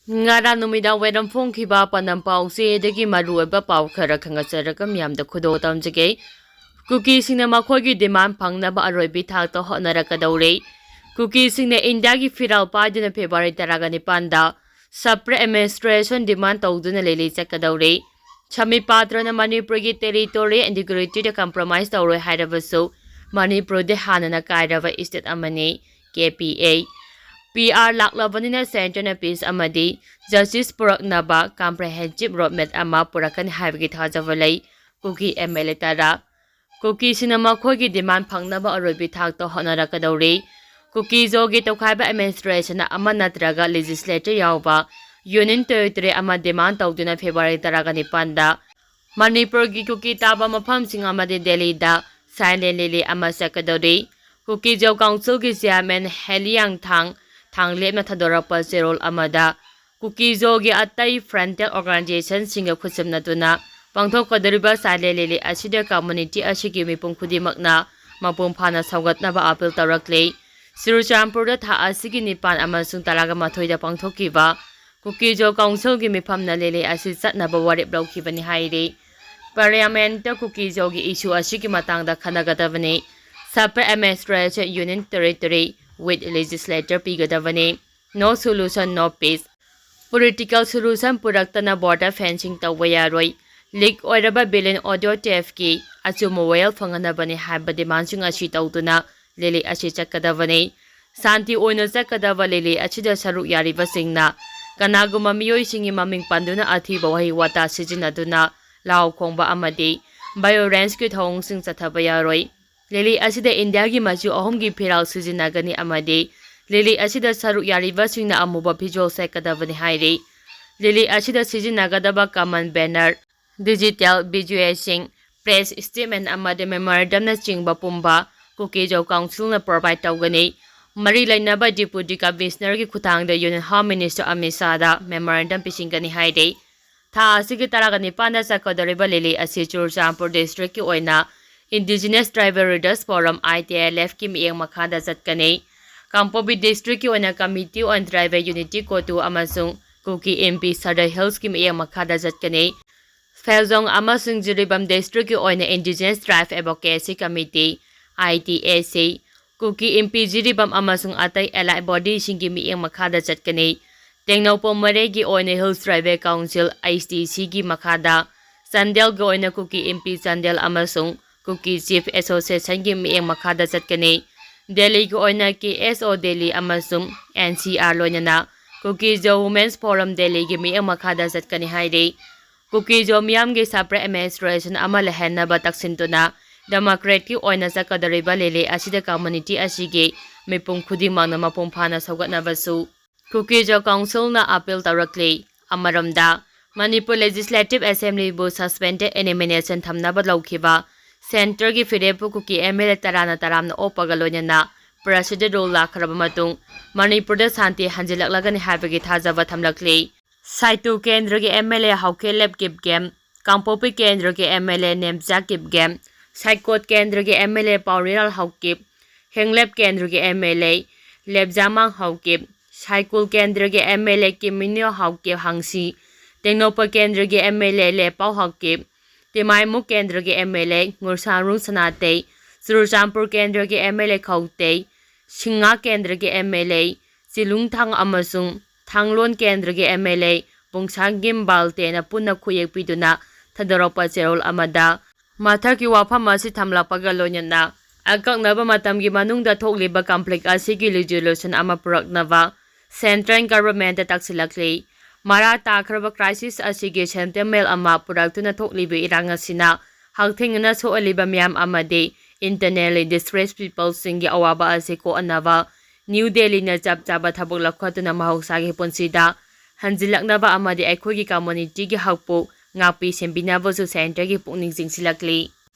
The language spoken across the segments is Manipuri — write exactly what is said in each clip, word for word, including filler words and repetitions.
ꯉꯔꯥꯡ ꯅꯨꯃꯤꯗꯥꯡ ꯋꯥꯏꯔꯝ ꯐꯣꯡꯈꯤꯕ ꯄꯥꯟꯗꯝ ꯄꯥꯎꯆꯦꯗꯒꯤ ꯃꯔꯨꯑꯣꯏꯕ ꯄꯥꯎ ꯈꯔ ꯈꯪꯒꯠꯆꯔꯒ ꯃꯤꯌꯥꯝꯗ ꯈꯨꯗꯣꯜ ꯇꯝꯖꯒꯦ꯫ ꯀꯨꯀꯤꯁꯤꯡꯅ ꯃꯈꯣꯏꯒꯤ demand ꯐꯪꯅꯕ ꯑꯔꯣꯏꯕꯤ ꯊꯥꯛꯇ ꯍꯣꯠꯅꯔꯛꯀꯗꯧꯔꯦ꯫ ꯀꯨꯀꯤꯁꯤꯡꯅ ꯏꯟꯗꯤꯌꯥꯒꯤ ꯐꯤꯔꯥꯜ ꯄꯥꯏꯗꯨꯅ ꯐꯦꯕ꯭ꯔꯨꯋꯥꯔꯤ ꯇꯔꯥꯒ ꯅꯤꯄꯥꯟꯗ separate administration demand ꯇꯧꯗꯨꯅ ꯂꯤꯂꯤ ꯆꯠꯀꯗꯧꯔꯦ꯫ ꯁꯃꯤꯠ ꯄꯥꯇ꯭ꯔꯅ ꯃꯅꯤꯄꯨꯔꯒꯤ territory integrity ꯗ compromise ꯇꯧꯔꯣꯏ ꯍꯥꯏꯔꯕꯁꯨ, ꯃꯅꯤꯄꯨꯔꯗꯤ ꯍꯥꯟꯅꯅ ꯀꯥꯏꯔꯕ state ꯑꯃꯅꯤ꯫ ꯀꯦ ꯄꯤ ꯑꯦ꯫ ꯄꯤ ꯑꯥꯔ ꯂꯥꯛꯂꯕꯅꯤꯅ centre ꯅ peace ꯑꯃꯗꯤ justice ꯄꯨꯔꯛꯅꯕ comprehensive roadmap ꯑꯃ ꯄꯨꯔꯛꯀꯅꯤ ꯍꯥꯏꯕꯒꯤ ꯊꯥꯖꯕ ꯂꯩ꯫ ꯀꯨꯀꯤ ꯑꯦꯝ ꯑꯦꯜ ꯑꯦ ꯇꯔꯥ꯫ ꯀꯨꯀꯤꯁꯤꯡꯅ ꯃꯈꯣꯏꯒꯤ demand ꯐꯪꯅꯕ ꯑꯔꯣꯏꯕꯤ ꯊꯥꯛꯇ ꯍꯣꯠꯅꯔꯛꯀꯗꯧꯔꯤ꯫ ꯀꯨꯀꯤꯖꯣꯒꯤ ꯇꯣꯈꯥꯏꯕ administration ꯑꯃ ꯅꯠꯇ꯭ꯔꯒ legislature ꯌꯥꯎꯕ union territory ꯑꯃ demand ꯇꯧꯗꯨꯅ ꯐꯦꯕ꯭ꯔꯨꯋꯥꯔꯤ ꯇꯔꯥꯒ ꯅꯤꯄꯥꯟꯗ ꯃꯅꯤꯄꯨꯔꯒꯤ ꯀꯨꯀꯤ ꯇꯥꯕ ꯃꯐꯝꯁꯤꯡ ꯑꯃꯗꯤ ꯗꯦꯜꯂꯤꯗ silent rally ꯑꯃ ꯆꯠꯀꯗꯧꯔꯤ꯫ ꯀꯨꯀꯤꯖꯣ council ꯒꯤ chairman ꯍꯦꯂꯤꯌꯥꯡꯊꯥꯡ ꯊꯥꯡꯂꯦꯞꯅ ꯊꯥꯗꯣꯔꯛꯄ ꯆꯦꯔꯣꯜ ꯑꯃꯗ ꯀꯨꯀꯤꯖꯣꯒꯤ ꯑꯇꯩ frontier organization ꯁꯤꯡꯒ ꯈꯨꯠꯁꯝꯅꯗꯨꯅ ꯄꯥꯡꯊꯣꯛꯀꯗꯧꯔꯤꯕ silent rally ꯑꯁꯤꯗ community ꯑꯁꯤꯒꯤ ꯃꯤꯄꯨꯝ ꯈꯨꯗꯤꯡꯃꯛꯅ ꯃꯄꯨꯡ ꯐꯥꯅ ꯁꯧꯒꯠꯅꯕ appeal ꯇꯧꯔꯛꯂꯤ꯫ ꯆꯨꯔꯆꯥꯟꯄꯨꯔꯗ ꯊꯥ ꯑꯁꯤꯒꯤ ꯅꯤꯄꯥꯟ ꯑꯃꯁꯨꯡ ꯇꯔꯥꯒ ꯃꯥꯊꯣꯏꯗ ꯄꯥꯡꯊꯣꯛꯈꯤꯕ ꯀꯨꯀꯤꯖꯣ council ꯒꯤ ꯃꯤꯐꯝꯅ ꯂꯤꯂꯤ ꯑꯁꯤ ꯆꯠꯅꯕ ꯋꯥꯔꯦꯞ ꯂꯧꯈꯤꯕꯅꯤ ꯍꯥꯏꯔꯤ꯫ Parliament ꯇ ꯀꯨꯀꯤꯖꯣꯒꯤ issue ꯑꯁꯤꯒꯤ ꯃꯇꯥꯡꯗ ꯈꯟꯅꯒꯗꯕꯅꯤ꯫ Separate administration union territory with legislature ꯄꯤꯒꯗꯕꯅꯤ꯫ No solution, no peace. Political solution ꯄꯨꯔꯛꯇꯅ border fencing ꯇꯧꯕ ꯌꯥꯔꯣꯏ꯫ Leak ꯑꯣꯏꯔꯕ billion audio tape ꯀꯤ ꯑꯆꯨꯝꯕ ꯋꯥꯌꯦꯜ ꯐꯪꯍꯟꯅꯕꯅꯤ ꯍꯥꯏꯕ demand ꯁꯤꯡ ꯑꯁꯤ ꯇꯧꯗꯨꯅ ꯂꯤꯂꯤ ꯑꯁꯤ ꯆꯠꯀꯗꯕꯅꯤ꯫ ꯁꯥꯟꯇꯤ ꯑꯣꯏꯅ ꯆꯠꯀꯗꯕ ꯂꯤꯂꯤ ꯑꯁꯤꯗ ꯁꯔꯨꯛ ꯌꯥꯔꯤꯕꯁꯤꯡꯅ ꯀꯅꯥꯒꯨꯝꯕ ꯃꯤꯑꯣꯏꯁꯤꯡꯒꯤ ꯃꯃꯤꯡ ꯄꯟꯗꯨꯅ ꯑꯊꯤꯕ ꯋꯥꯍꯩ ꯋꯥꯇꯥ ꯁꯤꯖꯤꯟꯅꯗꯨꯅ ꯂꯥꯎ ꯈꯣꯡꯕ ꯑꯃꯗꯤ violence ꯀꯤ ꯊꯧꯑꯣꯡꯁꯤꯡ ꯆꯠꯊꯕ ꯌꯥꯔꯣꯏ꯫ ꯂꯤꯂꯤ ꯑꯁꯤꯗ ꯏꯟꯗꯤꯌꯥꯒꯤ ꯃꯆꯨ ꯑꯍꯨꯝꯒꯤ ꯐꯤꯔꯥꯜ ꯁꯤꯖꯤꯟꯅꯒꯅꯤ ꯑꯃꯗꯤ ꯂꯤꯂꯤ ꯑꯁꯤꯗ ꯁꯔꯨꯛ ꯌꯥꯔꯤꯕꯁꯤꯡꯅ ꯑꯃꯨꯕ ꯐꯤꯖꯣꯜ ꯁꯦꯠꯀꯗꯕꯅꯤ ꯍꯥꯏꯔꯤ꯫ ꯂꯤꯂꯤ ꯑꯁꯤꯗ ꯁꯤꯖꯤꯟꯅꯒꯗꯕ common banner, digital visual ꯁꯤꯡ, press statement ꯑꯃꯗꯤ memorandum ꯅꯆꯤꯡꯕ ꯄꯨꯝꯕ ꯀꯨꯀꯤꯖꯣ council ꯅ provide ꯇꯧꯒꯅꯤ꯫ ꯃꯔꯤ ꯂꯩꯅꯕ Deputy Commissioner ꯒꯤ ꯈꯨꯠꯊꯥꯡꯗ Union Home Minister Amit ꯁꯥꯍꯗ memorandum ꯄꯤꯁꯤꯟꯒꯅꯤ ꯍꯥꯏꯔꯤ꯫ ꯊꯥ ꯑꯁꯤꯒꯤ ꯇꯔꯥꯒ ꯅꯤꯄꯥꯟꯗ ꯆꯠꯀꯗꯧꯔꯤꯕ ꯂꯤꯂꯤ ꯑꯁꯤ ꯆꯨꯔꯆꯥꯟꯄꯨꯔ district ꯀꯤ ꯑꯣꯏꯅ Indigenous Tribal Leaders Forum, I T L F ꯀꯤ ꯃꯤꯠꯌꯦꯡ ꯃꯈꯥꯗ ꯆꯠꯀꯅꯤ꯫ ꯀꯥꯡꯄꯣꯛꯄꯤ district ꯀꯤ ꯑꯣꯏꯅ Committee on Tribal Unity, ꯀꯣꯇꯨ ꯑꯃꯁꯨꯡ ꯀꯨꯀꯤ ꯏꯝꯄꯤ ꯁꯗꯔ ꯍꯤꯜꯁꯀꯤ ꯃꯤꯠꯌꯦꯡ ꯃꯈꯥꯗ ꯆꯠꯀꯅꯤ꯫ ꯐꯦꯜꯖꯣꯡ ꯑꯃꯁꯨꯡ ꯖꯤꯔꯤꯕꯥꯝ ꯗꯤꯁꯇ꯭ꯔꯤꯛꯀꯤ ꯑꯣꯏꯅ Indigenous Tribe Advocacy Committee, I T A C, ꯀꯨꯀꯤ ꯏꯝꯄꯤ ꯖꯤꯔꯤꯕꯥꯝ ꯑꯃꯁꯨꯡ ꯑꯇꯩ allied bodyꯁꯤꯡꯒꯤ ꯃꯤꯠꯌꯦꯡ ꯃꯈꯥꯗ ꯆꯠꯀꯅꯤ꯫ ꯇꯦꯡꯅꯧꯄꯜ ꯃꯣꯔꯦꯒꯤ ꯑꯣꯏꯅ Hills Tribal Council, H T C ꯒꯤ ꯃꯈꯥꯗ, ꯆꯥꯟꯗꯦꯜꯒꯤ ꯑꯣꯏꯅ ꯀꯨꯀꯤ ꯏꯝꯄꯤ ꯆꯥꯟꯗꯦꯜ ꯑꯃꯁꯨꯡ ꯀꯨꯀꯤ Chief Associationꯒꯤ ꯃꯤꯠꯌꯦꯡ ꯃꯈꯥꯗ ꯆꯠꯀꯅꯤ꯫ ꯗꯦꯜꯂꯤꯒꯤ ꯑꯣꯏꯅ K S O ꯗꯦꯜꯂꯤ ꯑꯃꯁꯨꯡ N C R ꯂꯣꯏꯅꯅ ꯀꯨꯀꯤ ꯖꯣ Women's Forum ꯗꯦꯜꯂꯤꯒꯤ ꯃꯤꯠꯌꯦꯡ ꯃꯈꯥꯗ ꯆꯠꯀꯅꯤ ꯍꯥꯏꯔꯤ꯫ ꯀꯨꯀꯤ ꯖꯣ ꯃꯤꯌꯥꯝꯒꯤ separate administration ꯑꯃ ꯂꯩꯍꯟꯅꯕ ꯇꯛꯁꯤꯟꯗꯨꯅ democratic ꯑꯣꯏꯅ ꯆꯠꯀꯗꯧꯔꯤꯕ ꯂꯤꯂꯤ ꯑꯁꯤꯗ community ꯑꯁꯤꯒꯤ ꯃꯤꯄꯨꯝ ꯈꯨꯗꯤꯡꯃꯛꯅ ꯃꯄꯨꯡ ꯐꯥꯅ ꯁꯧꯒꯠꯅꯕꯁꯨ ꯀꯨꯀꯤ ꯖꯣ Councilꯅ appeal ꯇꯧꯔꯛꯂꯤ꯫ ꯑꯃꯔꯣꯝꯗ, ꯃꯅꯤꯄꯨꯔ Legislative Assemblyꯕꯨ suspended animation ꯊꯝꯅꯕ ꯂꯧꯈꯤꯕ centreꯒꯤ ꯐꯤꯔꯦꯞꯄꯨ ꯀꯨꯀꯤ M L A ꯇꯔꯥꯅ ꯇꯔꯥꯝꯅ ꯑꯣꯛꯄꯒ ꯂꯣꯏꯅꯅ procedural rule ꯂꯥꯛꯈ꯭ꯔꯕ ꯃꯇꯨꯡ ꯃꯅꯤꯄꯨꯔꯗ ꯁꯥꯟꯇꯤ ꯍꯟꯖꯤꯜꯂꯛꯂꯒꯅꯤ ꯍꯥꯏꯕꯒꯤ ꯊꯥꯖꯕ ꯊꯝꯂꯛꯂꯤ꯫ ꯁꯥꯏꯇꯨ ꯀꯦꯟꯗ꯭ꯔꯒꯤ M L A ꯍꯥꯎꯀꯤꯞ ꯂꯦꯞ ꯀꯤꯞꯒꯦꯝ, ꯀꯥꯡꯄꯣꯛꯄꯤ ꯀꯦꯟꯗ꯭ꯔꯒꯤ M L A ꯅꯦꯝꯆꯥ ꯀꯤꯞꯒꯦꯝ, ꯁꯥꯏꯀꯣꯠ ꯀꯦꯟꯗ꯭ꯔꯒꯤ M L A ꯄꯥꯎꯔꯤꯔꯥꯜ ꯍꯥꯎꯀꯤꯞ, ꯍꯦꯡꯂꯦꯞ ꯀꯦꯟꯗ꯭ꯔꯒꯤ M L A ꯂꯦꯞꯖꯥꯃꯥꯡ ꯍꯥꯎꯀꯤꯞ, ꯁꯥꯏꯀꯨꯜ ꯀꯦꯟꯗ꯭ꯔꯒꯤ M L A ꯀꯤꯃꯤꯅꯤꯌꯣ Haokip ꯍꯥꯡꯁꯤ, Tengnoupal ꯀꯦꯟꯗ꯭ꯔꯒꯤ M L A ꯂꯦꯄꯥꯎ ꯍꯥꯎꯀꯤꯞ, ꯇꯤꯃꯥꯏꯃꯨꯛ ꯀꯦꯟꯗ꯭ꯔꯒꯤ M L A ꯉꯨꯔꯁꯥꯡꯔꯨꯡ ꯁꯅꯥꯇꯩ, ꯆꯨꯔꯆꯥꯟꯄꯨꯔ ꯀꯦꯟꯗ꯭ꯔꯒꯤ M L A ꯈꯧꯇꯩ, ꯁꯤꯡꯉꯥ ꯀꯦꯟꯗ꯭ꯔꯒꯤ M L A ꯆꯤꯂꯨꯡꯊꯥꯡ ꯑꯃꯁꯨꯡ ꯊꯥꯡꯂꯣꯟ ꯀꯦꯟꯗ꯭ꯔꯒꯤ M L A ꯄꯨꯡꯁꯥꯡꯒꯤꯝ ꯕꯥꯜꯇꯦꯅ ꯄꯨꯟꯅ ꯈꯨꯌꯦꯛ ꯄꯤꯗꯨꯅ ꯊꯥꯗꯣꯔꯛꯄ ꯆꯦꯔꯣꯜ ꯑꯃꯗ ꯃꯊꯛꯀꯤ ꯋꯥꯐꯝ ꯑꯁꯤ ꯊꯝꯂꯛꯄꯒ ꯂꯣꯏꯅꯅ ꯑꯀꯛꯅꯕ ꯃꯇꯝꯒꯤ ꯃꯅꯨꯡꯗ ꯊꯣꯛꯂꯤꯕ conflict ꯑꯁꯤꯒꯤ resolution ꯑꯃ ꯄꯨꯔꯛꯅꯕ central governmentꯇ ꯇꯛꯁꯤꯜꯂꯛꯂꯤ꯫ ꯃꯔꯥ ꯇꯥꯈ꯭ꯔꯕ crisis ꯑꯁꯤꯒꯤ settlement ꯑꯃ ꯄꯨꯔꯛꯇꯨꯅ ꯊꯣꯛꯂꯤꯕ ꯏꯔꯥꯡ ꯑꯁꯤꯅ ꯍꯛꯊꯦꯡꯅꯅ ꯁꯣꯛꯍꯜꯂꯤꯕ ꯃꯤꯌꯥꯝ ꯑꯃꯗꯤ internally displaced peopleꯁꯤꯡꯒꯤ ꯑꯋꯥꯕ ꯑꯁꯤ ꯀꯣꯛꯍꯟꯅꯕ ꯅ꯭ꯌꯨ ꯗꯦꯜꯂꯤꯅ ꯆꯞ ꯆꯥꯕ ꯊꯕꯛ ꯂꯧꯈꯠꯇꯨꯅ ꯃꯍꯧꯁꯥꯒꯤ ꯄꯨꯟꯁꯤꯗ ꯍꯟꯖꯤꯜꯂꯛꯅꯕ ꯑꯃꯗꯤ ꯑꯩꯈꯣꯏꯒꯤ communityꯒꯤ ꯍꯛꯄꯨ ꯉꯥꯛꯄꯤ ꯁꯦꯟꯕꯤꯅꯕꯁꯨ centreꯒꯤ ꯄꯨꯛꯅꯤꯡ ꯆꯤꯡꯁꯤꯜꯂꯛꯂꯤ꯫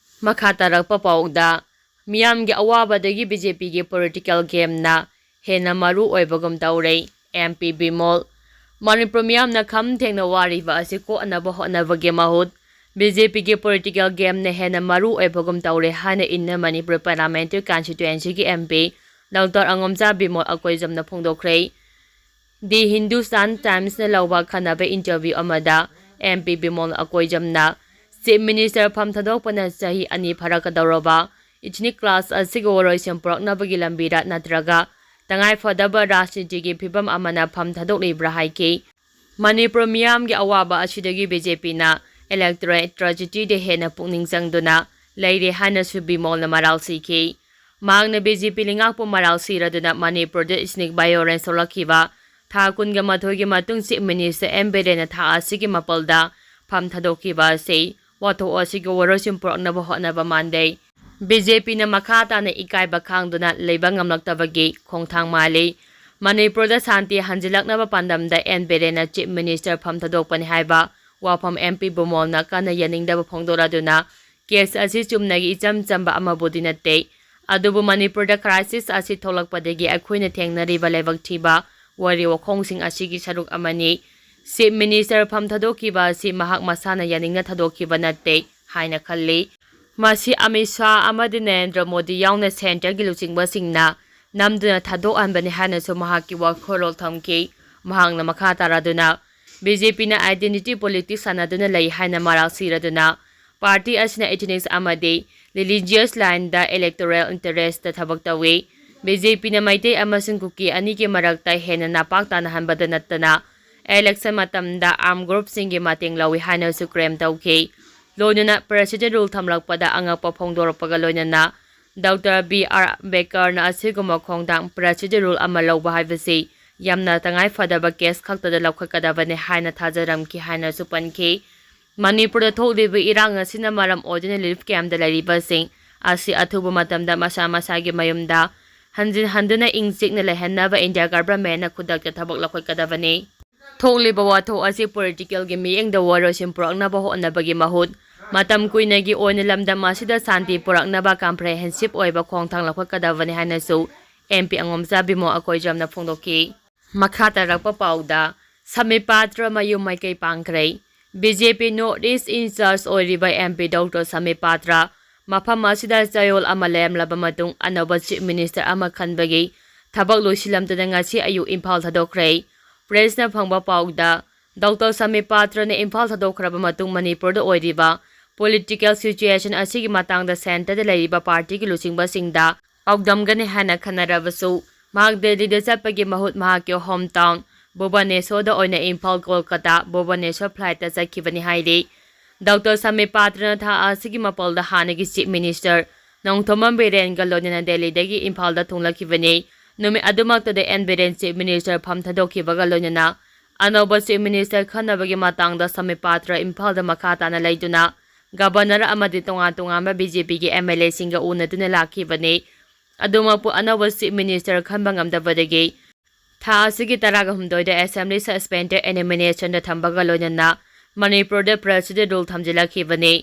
ꯃꯈꯥ ꯇꯥꯔꯛꯄ ꯄꯥꯎꯗ, ꯃꯤꯌꯥꯝꯒꯤ ꯑꯋꯥꯕꯗꯒꯤ BJPꯒꯤ political gameꯅ ꯍꯦꯟꯅ ꯃꯔꯨ ꯑꯣꯏꯕꯒꯨꯝ ꯇꯧꯔꯦ꯫ MP ꯕꯤꯃꯣꯜ꯫ ꯃꯅꯤꯄꯨꯔ ꯃꯤꯌꯥꯝꯅ ꯈꯝ ꯊꯦꯡꯅ ꯋꯥꯔꯤꯕ ꯑꯁꯤ ꯀꯣꯛꯅꯕ ꯍꯣꯠꯅꯕꯒꯤ ꯃꯍꯨꯠ BJPꯒꯤ political gameꯅ ꯍꯦꯟꯅ ꯃꯔꯨ ꯑꯣꯏꯕꯒꯨꯝ ꯇꯧꯔꯦ ꯍꯥꯏꯅ Inner Manipur Parliamentary Constituencyꯒꯤ MP Doctor ꯑꯉꯣꯝꯆꯥ Bimol ꯑꯀꯣꯏꯖꯝꯅ ꯐꯣꯡꯗꯣꯛꯈ꯭ꯔꯦ꯫ The Hindustan Timesꯅ ꯂꯧꯕ ꯈꯟꯅꯕ interview ꯑꯃꯗ M P Bimol ꯑꯀꯣꯏꯖꯝꯅ Chief Minister ꯐꯝ ꯊꯥꯗꯣꯛꯄꯅ ꯆꯍꯤ ꯑꯅꯤ ꯐꯥꯔꯛꯀꯗꯧꯔꯕ ethnic clash ꯑꯁꯤꯒꯤ ꯋꯥꯔꯣꯏꯁꯤꯟ ꯄꯨꯔꯛꯅꯕꯒꯤ ꯂꯝꯕꯤꯔ ꯅꯠꯇ꯭ꯔꯒ ꯇꯉꯥꯏ ꯐꯗꯕ ꯔꯥꯖꯅꯤꯇꯤꯒꯤ ꯐꯤꯕꯝ ꯑꯃꯅ ꯐꯝ ꯊꯥꯗꯣꯛꯂꯤꯕ꯭ꯔꯥ ꯍꯥꯏꯈꯤ꯫ ꯃꯅꯤꯄꯨꯔ ꯃꯤꯌꯥꯝꯒꯤ ꯑꯋꯥꯕ ꯑꯁꯤꯗꯒꯤ B J Pꯅ electorate tragedy ꯗ ꯍꯦꯟꯅ ꯄꯨꯛꯅꯤꯡ ꯆꯪꯗꯨꯅ ꯂꯩꯔꯦ ꯍꯥꯏꯅꯁꯨ ꯕꯤꯃꯣꯜꯅ ꯃꯔꯥꯜ ꯁꯤꯈꯤ꯫ ꯃꯍꯥꯛꯅ B J P ꯂꯩꯉꯥꯛꯄꯨ ꯃꯔꯥꯜ ꯁꯤꯔꯗꯨꯅ ꯃꯅꯤꯄꯨꯔꯗ ethnic violence ꯊꯣꯛꯂꯛꯈꯤꯕ ꯊꯥ ꯀꯨꯟꯒ ꯃꯥꯊꯣꯏꯒꯤ ꯃꯇꯨꯡ Chief Minister M ꯕꯤꯔꯦꯟꯅ ꯊꯥ ꯑꯁꯤꯒꯤ ꯃꯥꯄꯜꯗ ꯐꯝ ꯊꯥꯗꯣꯛꯈꯤꯕ ꯑꯁꯤ ꯋꯥꯊꯣꯛ ꯑꯁꯤꯒꯤ ꯋꯥꯔꯣꯏꯁꯤꯟ ꯄꯨꯔꯛꯅꯕ ꯍꯣꯠꯅꯕ ꯃꯥꯟꯗꯦ꯫ B J Pꯅ ꯃꯈꯥ ꯇꯥꯅ ꯏꯀꯥꯏꯕ ꯈꯥꯡꯗꯨꯅ ꯂꯩꯕ ꯉꯝꯂꯛꯇꯕꯒꯤ ꯈꯣꯡꯊꯥꯡ ꯃꯥꯜꯂꯤ꯫ ꯃꯅꯤꯄꯨꯔꯗ ꯁꯥꯟꯇꯤ ꯍꯟꯖꯤꯜꯂꯛꯅꯕ ꯄꯥꯟꯗꯝꯗ M ꯕꯤꯔꯦꯟꯅ Chief Minister ꯐꯝ ꯊꯥꯗꯣꯛꯄꯅꯤ ꯍꯥꯏꯕ ꯋꯥꯐꯝ M P ꯕꯤꯃꯣꯜꯅ ꯀꯟꯅ ꯌꯥꯅꯤꯡꯗꯕ ꯐꯣꯡꯗꯣꯔꯛꯗꯨꯅ case ꯑꯁꯤ ꯆꯨꯝꯅꯒꯤ ꯏꯆꯝ ꯆꯝꯕ ꯑꯃꯕꯨꯗꯤ ꯅꯠꯇꯦ, ꯑꯗꯨꯕꯨ ꯃꯅꯤꯄꯨꯔꯗ crisis ꯑꯁꯤ ꯊꯣꯛꯂꯛꯄꯗꯒꯤ ꯑꯩꯈꯣꯏꯅ ꯊꯦꯡꯅꯔꯤꯕ ꯂꯥꯏꯕꯛ ꯊꯤꯕ ꯋꯥꯔꯤ ꯋꯥꯈꯣꯡꯁꯤꯡ ꯑꯁꯤꯒꯤ ꯁꯔꯨꯛ ꯑꯃꯅꯤ꯫ Chief Minister ꯐꯝ ꯊꯥꯗꯣꯛꯈꯤꯕ ꯑꯁꯤ ꯃꯍꯥꯛ ꯃꯁꯥꯅ ꯌꯥꯅꯤꯡꯅ ꯊꯥꯗꯣꯛꯈꯤꯕ ꯅꯠꯇꯦ ꯍꯥꯏꯅ ꯈꯜꯂꯤ꯫ ꯃꯁꯤ ꯑꯃꯤꯠ ꯁꯥꯍ ꯑꯃꯗꯤ ꯅꯔꯦꯟꯗ꯭ꯔ ꯃꯣꯗꯤ ꯌꯥꯎꯅ centreꯒꯤ ꯂꯨꯆꯤꯡꯕꯁꯤꯡꯅ ꯅꯝꯗꯨꯅ ꯊꯥꯗꯣꯛꯍꯟꯕꯅꯤ ꯍꯥꯏꯅꯁꯨ ꯃꯍꯥꯛꯀꯤ ꯋꯥꯈꯜꯂꯣꯟ ꯊꯝꯈꯤ꯫ ꯃꯍꯥꯛꯅ ꯃꯈꯥ ꯇꯥꯔꯗꯨꯅ, B J Pꯅ identity politics ꯁꯥꯟꯅꯗꯨꯅ ꯂꯩ ꯍꯥꯏꯅ ꯃꯔꯥꯜ ꯁꯤꯔꯗꯨꯅ, party ꯑꯁꯤꯅ ethnics ꯑꯃꯗꯤ religious lineꯗ electoral interestꯇ ꯊꯕꯛ ꯇꯧꯏ꯫ B J Pꯅ ꯃꯩꯇꯩ ꯑꯃꯁꯨꯡ ꯀꯨꯀꯤ ꯑꯅꯤꯒꯤ ꯃꯔꯛꯇ ꯍꯦꯟꯅ ꯅꯥꯄꯥꯛ ꯇꯥꯅꯍꯟꯕꯗ ꯅꯠꯇꯅ election ꯃꯇꯝꯗ armed groupꯁꯤꯡꯒꯤ ꯃꯇꯦꯡ ꯂꯧꯏ ꯍꯥꯏꯅꯁꯨ claim ꯇꯧꯈꯤ꯫ ꯂꯣꯏꯅꯅ President rule ꯊꯝꯂꯛꯄꯗ ꯑꯉꯛꯄ ꯐꯣꯡꯗꯣꯔꯛꯄꯒ ꯂꯣꯏꯅꯅ Doctor B R ꯑꯝꯕꯦꯗꯀꯔꯅ ꯑꯁꯤꯒꯨꯝꯕ ꯈꯣꯡꯊꯥꯡ President rule ꯑꯃ ꯂꯧꯕ ꯍꯥꯏꯕꯁꯤ ꯌꯥꯝꯅ ꯇꯉꯥꯏ ꯐꯗꯕ case ꯈꯛꯇꯗ ꯂꯧꯈꯠꯀꯗꯕꯅꯤ ꯍꯥꯏꯅ ꯊꯥꯖꯔꯝꯈꯤ ꯍꯥꯏꯅꯁꯨ ꯄꯟꯈꯤ꯫ ꯃꯅꯤꯄꯨꯔꯗ ꯊꯣꯛꯂꯤꯕ ꯏꯔꯥꯡ ꯑꯁꯤꯅ ꯃꯔꯝ ꯑꯣꯏꯗꯨꯅ relief campꯇ ꯂꯩꯔꯤꯕꯁꯤꯡ ꯑꯁꯤ ꯑꯊꯨꯕ ꯃꯇꯝꯗ ꯃꯁꯥ ꯃꯁꯥꯒꯤ ꯃꯌꯨꯝꯗ ꯍꯟꯖꯤꯟ ꯍꯟꯗꯨꯅ ꯏꯪ ꯆꯤꯛꯅ ꯂꯩꯍꯟꯅꯕ India governmentꯅ ꯈꯨꯗꯛꯇ ꯊꯕꯛ ꯂꯧꯈꯠꯀꯗꯕꯅꯤ꯫ ꯊꯣꯛꯂꯤꯕ ꯋꯥꯊꯣꯛ ꯑꯁꯤ politicalꯒꯤ ꯃꯤꯠꯌꯦꯡꯗ ꯋꯥꯔꯣꯏꯁꯤꯟ ꯄꯨꯔꯛꯅꯕ ꯍꯣꯠꯅꯕꯒꯤ ꯃꯍꯨꯠ, ꯃꯇꯝ ꯀꯨꯏꯅꯒꯤ ꯑꯣꯏꯅ ꯂꯝꯗꯝ ꯑꯁꯤꯗ ꯁꯥꯟꯇꯤ ꯄꯨꯔꯛꯅꯕ comprehensive ꯑꯣꯏꯕ ꯈꯣꯡꯊꯥꯡ ꯂꯧꯈꯠꯀꯗꯕꯅꯤ ꯍꯥꯏꯅꯁꯨ M P ꯑꯉꯣꯝꯆꯥ ꯕꯤꯃꯣꯜ ꯑꯀꯣꯏꯖꯝꯅ ꯐꯣꯡꯗꯣꯛꯈꯤ꯫ ꯃꯈꯥ ꯇꯥꯔꯛꯄ ꯄꯥꯎꯗ, ꯁꯃꯤꯠ ꯄꯥꯇ꯭ꯔ ꯃꯌꯨꯝ ꯃꯥꯏꯀꯩ ꯄꯥꯡꯈ꯭ꯔꯦ꯫ B J P North East in charge ꯑꯣꯏꯔꯤꯕ M P Doctor ꯁꯃꯤꯠ ꯄꯥꯇ꯭ꯔ ꯃꯐꯝ ꯑꯁꯤꯗ ꯆꯌꯣꯜ ꯑꯃ ꯂꯩꯔꯝꯂꯕ ꯃꯇꯨꯡ ꯑꯅꯧꯕ Chief Minister ꯑꯃ ꯈꯟꯕꯒꯤ ꯊꯕꯛ ꯂꯣꯏꯁꯤꯜꯂꯝꯗꯨꯅ ꯉꯁꯤ ꯑꯌꯨꯛ ꯏꯝꯐꯥꯜ ꯊꯥꯗꯣꯛꯈ꯭ꯔꯦ꯫ ꯄ꯭ꯔꯦꯁꯅ ꯐꯪꯕ ꯄꯥꯎꯗ, ꯗꯣꯛꯇꯔ ꯁꯃꯤꯞ ꯄꯥꯇ꯭ꯔꯅ ꯏꯝꯐꯥꯜ ꯊꯥꯗꯣꯛꯈ꯭ꯔꯕ ꯃꯇꯨꯡ ꯃꯅꯤꯄꯨꯔꯗ ꯑꯣꯏꯔꯤꯕ ꯄꯣꯂꯤꯇꯤꯀꯦꯜ ꯁꯤꯆꯨꯌꯦꯁꯟ ꯑꯁꯤꯒꯤ ꯃꯇꯥꯡꯗ ꯁꯦꯟꯇꯔꯗ ꯂꯩꯔꯤꯕ ꯄꯥꯔꯇꯤꯒꯤ ꯂꯨꯆꯤꯡꯕꯁꯤꯡꯗ ꯄꯥꯎꯗꯝꯒꯅꯤ ꯍꯥꯏꯅ ꯈꯟꯅꯔꯕꯁꯨ, ꯃꯍꯥꯛ ꯗꯦꯜꯂꯤꯗ ꯆꯠꯄꯒꯤ ꯃꯍꯨꯠ ꯃꯍꯥꯛꯀꯤ ꯍꯣꯝ ꯇꯥꯎꯟ ꯚꯨꯕꯅꯦꯁꯣꯔꯗ ꯑꯣꯏꯅ ꯏꯝꯐꯥꯜ ꯀꯣꯜꯀꯇꯥ ꯚꯨꯕꯅꯦꯁꯣꯔ ꯐ꯭ꯂꯥꯏꯠꯇ ꯆꯠꯈꯤꯕꯅꯤ ꯍꯥꯏꯔꯤ꯫ ꯗꯣꯛꯇꯔ ꯁꯃꯤꯞ ꯄꯥꯇ꯭ꯔꯅ ꯊꯥ ꯑꯁꯤꯒꯤ ꯃꯥꯄꯜꯗ ꯍꯥꯟꯅꯒꯤ ꯆꯤꯐ ꯃꯤꯅꯤꯁꯇꯔ ꯅꯣꯡꯊꯣꯝꯕꯝ ꯕꯤꯔꯦꯟꯒ ꯂꯣꯏꯅꯅ ꯗꯦꯜꯂꯤꯗꯒꯤ ꯏꯝꯐꯥꯜꯗ ꯊꯨꯡꯂꯛꯈꯤꯕꯅꯤ꯫ ꯅꯨꯃꯤꯠ ꯑꯗꯨꯃꯛꯇꯗ ꯑꯦꯟ ꯕꯤꯔꯦꯟ ꯆꯤꯐ ꯃꯤꯅꯤꯁꯇꯔ ꯐꯝ ꯊꯥꯗꯣꯛꯈꯤꯕꯒ ꯂꯣꯏꯅꯅ ꯑꯅꯧꯕ ꯆꯤꯐ ꯃꯤꯅꯤꯁꯇꯔ ꯈꯟꯅꯕꯒꯤ ꯃꯇꯥꯡꯗ ꯁꯃꯤꯞ ꯄꯥꯇ꯭ꯔ ꯏꯝꯐꯥꯜꯗ ꯃꯈꯥ ꯇꯥꯅ ꯂꯩꯗꯨꯅ ꯒꯕꯔꯅꯔ ꯑꯃꯗꯤ ꯇꯣꯉꯥꯟ ꯇꯣꯉꯥꯟꯕ ꯕꯤ ꯖꯦ ꯄꯤꯒꯤ ꯑꯦꯝ ꯑꯦꯜ ꯑꯦꯁꯤꯡꯒ ꯎꯅꯗꯨꯅ ꯂꯥꯛꯈꯤꯕꯅꯤ꯫ ꯑꯗꯨꯃꯛꯄꯨ ꯑꯅꯧꯕ ꯆꯤꯐ ꯃꯤꯅꯤꯁꯇꯔ ꯈꯟꯕ ꯉꯝꯗꯕꯗꯒꯤ ꯊꯥ ꯑꯁꯤꯒꯤ ꯇꯔꯥꯒ ꯍꯨꯝꯗꯣꯏꯗ ꯑꯦꯁꯦꯝꯕ꯭ꯂꯤ ꯁꯁꯄꯦꯟꯗꯦꯗ ꯑꯦꯅꯤꯃꯤꯅꯦꯁꯟꯗ ꯊꯝꯕꯒ ꯂꯣꯏꯅꯅ ꯃꯅꯤꯄꯨꯔꯗ ꯄ꯭ꯔꯦꯁꯤꯗꯦꯟ ꯔꯨꯜ ꯊꯝꯖꯤꯜꯂꯛꯈꯤꯕꯅꯤ꯫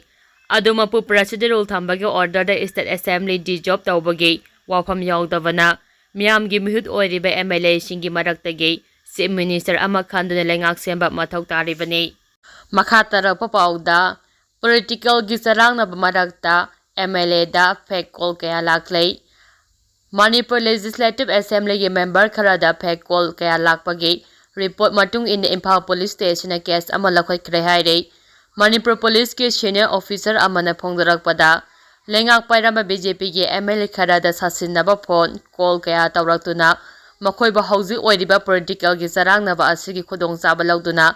ꯑꯗꯨꯃꯛꯄꯨ ꯄ꯭ꯔꯦꯁꯤꯗꯦꯟ ꯔꯨꯜ ꯊꯝꯕꯒꯤ ꯑꯣꯔꯗꯔꯗ ꯁ꯭ꯇꯦꯠ ꯑꯦꯁꯦꯝꯕ꯭ꯂꯤ ꯗꯤꯖꯣꯜꯕ ꯇꯧꯕꯒꯤ ꯋꯥꯐꯝ ꯌꯥꯎꯗꯕꯅ ꯃꯤꯌꯥꯝꯒꯤ ꯃꯤꯍꯨꯠ ꯑꯣꯏꯔꯤꯕ ꯑꯦꯝ ꯑꯦꯜ ꯑꯦꯁꯤꯡꯒꯤ ꯃꯔꯛꯇꯒꯤ ꯆꯤꯐ ꯃꯤꯅꯤꯁꯇꯔ ꯑꯃ ꯈꯟꯗꯨꯅ ꯂꯩꯉꯥꯛ ꯁꯦꯝꯕ ꯃꯊꯧ ꯇꯥꯔꯤꯕꯅꯤ꯫ ꯃꯈꯥ ꯇꯥꯔꯛꯄ ꯄꯥꯎꯗ, ꯄꯣꯂꯤꯇꯤꯀꯦꯜꯒꯤ ꯆꯔꯥꯡꯅꯕ ꯃꯔꯛꯇ ꯑꯦꯝ ꯑꯦꯜ ꯑꯦꯗ ꯐꯦꯛ ꯀꯣꯜ ꯀꯌꯥ ꯂꯥꯛꯂꯦ꯫ ꯃꯅꯤꯄꯨꯔ ꯂꯦꯖꯤꯁꯂꯦꯇꯤꯚ ꯑꯦꯁꯦꯝꯕ꯭ꯂꯤꯒꯤ ꯃꯦꯝꯕꯔ ꯈꯔꯗ ꯐꯦꯛ ꯀꯣꯜ ꯀꯌꯥ ꯂꯥꯛꯄꯒꯤ ꯔꯤꯄꯣꯔꯠ ꯃꯇꯨꯡ ꯏꯟꯅ ꯏꯝꯐꯥꯜ ꯄꯨꯂꯤꯁ ꯁ꯭ꯇꯦꯁꯟꯅ ꯀꯦꯁ ꯑꯃ ꯂꯧꯈꯠꯈ꯭ꯔꯦ ꯍꯥꯏꯔꯤ꯫ ꯃꯅꯤꯄꯨꯔ ꯄꯨꯂꯤꯁꯀꯤ ꯁꯤꯅꯤꯌꯔ ꯑꯣꯐꯤꯁꯔ ꯑꯃꯅ ꯐꯣꯡꯗꯣꯔꯛꯄꯗ, ꯂꯩꯉꯥꯛ ꯄꯥꯏꯔꯝꯕ ꯕꯤ ꯖꯦ ꯄꯤꯒꯤ ꯑꯦꯝ ꯑꯦꯜ ꯑꯦ ꯈꯔꯗ ꯁꯥꯁꯤꯟꯅꯕ ꯐꯣꯟ ꯀꯣꯜ ꯀꯌꯥ ꯇꯧꯔꯛꯇꯨꯅ ꯃꯈꯣꯏꯕꯨ ꯍꯧꯖꯤꯛ ꯑꯣꯏꯔꯤꯕ ꯄꯣꯂꯤꯇꯤꯀꯦꯜꯒꯤ ꯆꯔꯥꯡꯅꯕ ꯑꯁꯤꯒꯤ ꯈꯨꯗꯣꯡꯆꯥꯕ ꯂꯧꯗꯨꯅ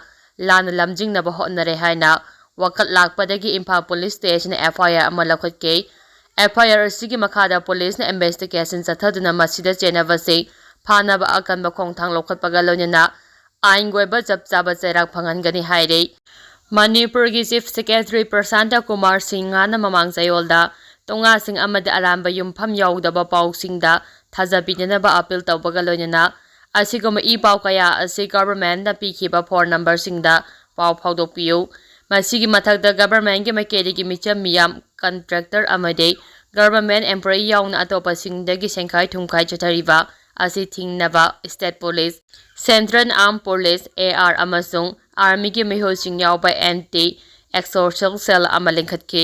ꯂꯥꯟꯅ ꯂꯝꯖꯤꯡꯅꯕ ꯍꯣꯠꯅꯔꯦ ꯍꯥꯏꯅ ꯋꯥꯀꯠ ꯂꯥꯛꯄꯗꯒꯤ ꯏꯝꯐꯥꯜ ꯄꯨꯂꯤꯁ ꯁ꯭ꯇꯦꯁꯟꯅ ꯑꯦꯐ ꯑꯥꯏ ꯑꯥꯔ ꯑꯃ ꯂꯧꯈꯠꯈꯤ꯫ ꯑꯦꯐ ꯑꯥꯏ ꯑꯥꯔ ꯑꯁꯤꯒꯤ ꯃꯈꯥꯗ ꯄꯨꯂꯤꯁꯅ ꯏꯟꯚꯦꯁꯇꯤꯒꯦꯁꯟ ꯆꯠꯊꯗꯨꯅ ꯃꯁꯤꯗ ꯆꯦꯟꯅꯕꯁꯤꯡ ꯐꯥꯅꯕ ꯑꯀꯟꯕ ꯈꯣꯡꯊꯥꯡ ꯂꯧꯈꯠꯄꯒ ꯂꯣꯏꯅꯅ ꯑꯥꯏꯟꯒꯤ ꯑꯣꯏꯕ ꯆꯞ ꯆꯥꯕ ꯆꯩꯔꯥꯛ ꯐꯪꯍꯟꯒꯅꯤ ꯍꯥꯏꯔꯤ꯫ ꯃꯅꯤꯄꯨꯔꯒꯤ ꯆꯤꯐ ꯁꯦꯀ꯭ꯔꯦꯇꯔꯤ ꯄ꯭ꯔꯁꯥꯟꯇ ꯀꯨꯃꯥꯔ ꯁꯤꯡꯍꯅ ꯃꯃꯥꯡ ꯆꯌꯣꯜꯗ ꯇꯣꯉꯥꯁꯤꯡ ꯑꯃꯗꯤ ꯑꯔꯥꯟꯕ ꯌꯨꯝꯐꯝ ꯌꯥꯎꯗꯕ ꯄꯥꯎꯁꯤꯡꯗ ꯊꯥꯖꯕꯤꯗꯅꯕ ꯑꯄꯤꯜ ꯇꯧꯕꯒ ꯂꯣꯏꯅꯅ ꯑꯁꯤꯒꯨꯝꯕ ꯏ ꯄꯥꯎ ꯀꯌꯥ ꯑꯁꯤ ꯒꯚꯔꯟꯃꯦꯟꯠꯅ ꯄꯤꯈꯤꯕ ꯐꯣꯟ ꯅꯝꯕꯔꯁꯤꯡꯗ ꯄꯥꯎ ꯐꯥꯎꯗꯣꯛꯄꯤꯌꯨ꯫ ꯃꯁꯤꯒꯤ ꯃꯊꯛꯇ ꯒꯚꯔꯟꯃꯦꯟꯠꯀꯤ ꯃꯥꯏꯀꯩꯗꯒꯤ ꯃꯤꯆꯝ ꯃꯤꯌꯥꯝ, ꯀꯟꯇ꯭ꯔꯦꯛꯇꯔ ꯑꯃꯗꯤ ꯒꯚꯔꯟꯃꯦꯟꯠ ꯑꯦꯝꯄ꯭ꯂꯣꯌꯤ ꯌꯥꯎꯅ ꯑꯇꯣꯞꯄꯁꯤꯡꯗꯒꯤ ꯁꯦꯟꯈꯥꯏ ꯊꯨꯝꯈꯥꯏ ꯆꯠꯊꯔꯤꯕ ꯑꯁꯤ ꯊꯤꯡꯅꯕ state police, central armed police, A R, ꯑꯃꯁꯨꯡ ꯑꯥꯔꯃꯤꯒꯤ ꯃꯤꯍꯨꯠꯁꯤꯡ ꯌꯥꯎꯕ ꯑꯦꯟꯇꯤ ꯑꯦꯛꯁꯇꯣꯔꯁꯟ ꯁꯦꯜ ꯑꯃ ꯂꯤꯡꯈꯠꯈꯤ꯫